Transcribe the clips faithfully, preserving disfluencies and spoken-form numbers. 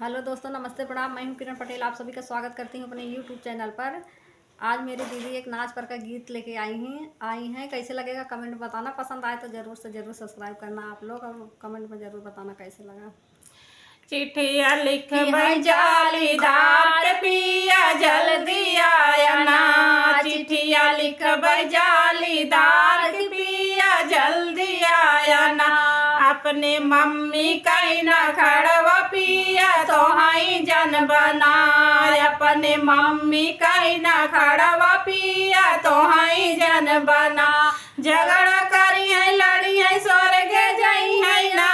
हेलो दोस्तों, नमस्ते, प्रणाम। मैं हूं किरण पटेल, आप सभी का स्वागत करती हूं अपने YouTube चैनल पर। आज मेरी दीदी एक नाच पर का गीत लेके आई हैं आई हैं कैसे लगेगा कमेंट में बताना, पसंद आए तो जरूर से जरूर सब्सक्राइब करना आप लोग, और कमेंट में जरूर बताना कैसे लगा। चिट्ठिया लिखबै जालीदार के पिया जल्दी आया ना, चिट्ठिया लिखबै जालीदार के पिया जल्दी आया ना। अपने मम्मी कई नखड़वा पिया तोहई जन बना, अपने मम्मी कई नखड़वा पिया तोहई जन बना। झगड़ा करिहैं लड़िहैं स्वर्ग जइहैं ना,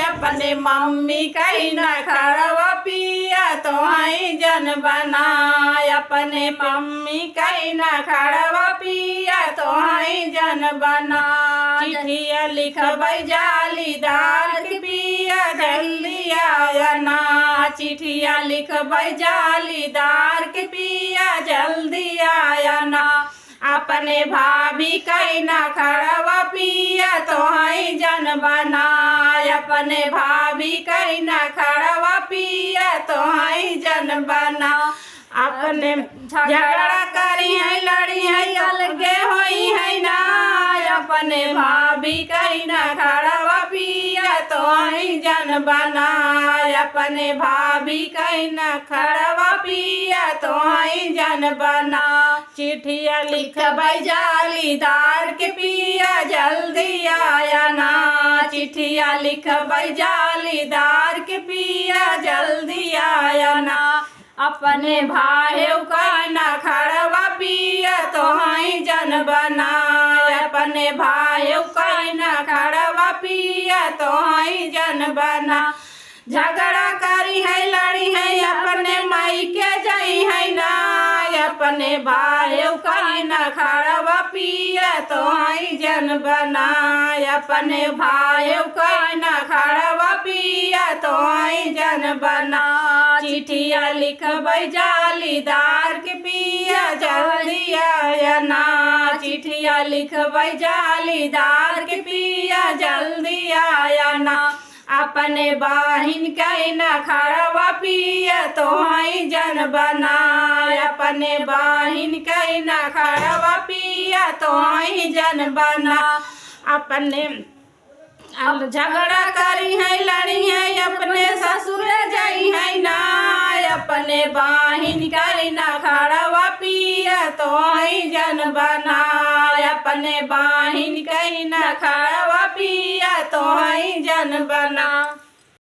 अपने मम्मी कई नखड़वा पिया तोहई जन बना, अपने मम्मी कई नखड़वा पिया तोहई जन बना। चिट्ठिया लिखबै जालीदार के पिया जल्दी आया ना, चिट्ठिया लिखबै जालीदार के पिया जल्दी आया ना। अपने भाभी कई नखड़वा पिया तोहई जन बना, अपने भाभी कई नखड़वा पिया तोहई जन बना। अपने झगड़ा करिहैं लड़िहैं अलगे होइहैं ना, अपने भाभी कई नखड़वा पिया तोहई जन बना, अपने भाभी कई नखड़वा पिया तोहई जन बना। चिट्ठिया लिखबै जालीदार के पिया जल्दी आया ना, चिट्ठिया लिखबै जालीदार के पिया जल्दी आया ना। अपने भाई कई नखड़वा पिया तोहई जन बना, अपने भाई कई नखड़वा पिया तोहई जन बना। झगड़ा करिहैं लड़िहैं अपने माई के जइहैं ना, अपने भाई कई नखड़वा पिया तोहई जन बना, अपने भाई कई नखड़वा पिया तोहई जन बना। चिट्ठिया लिखबै जालीदार के पिया जल्दी आया ना, चिट्ठिया लिखबै जालीदार के पिया जल्दी आया ना। अपने बाहिन कई नखड़वा पिया तोहई जन बना, अपने बाहिन कई नखड़वा पिया तोहई जन बना। अपने अब झगड़ा करिहैं लड़िहैं अपने ससुर जइहैं ना, अपने बाहिन कई नखड़वा पिया तोहई जन बना, अपने बाहिन कई नखड़वा पिया तोहई जन बना।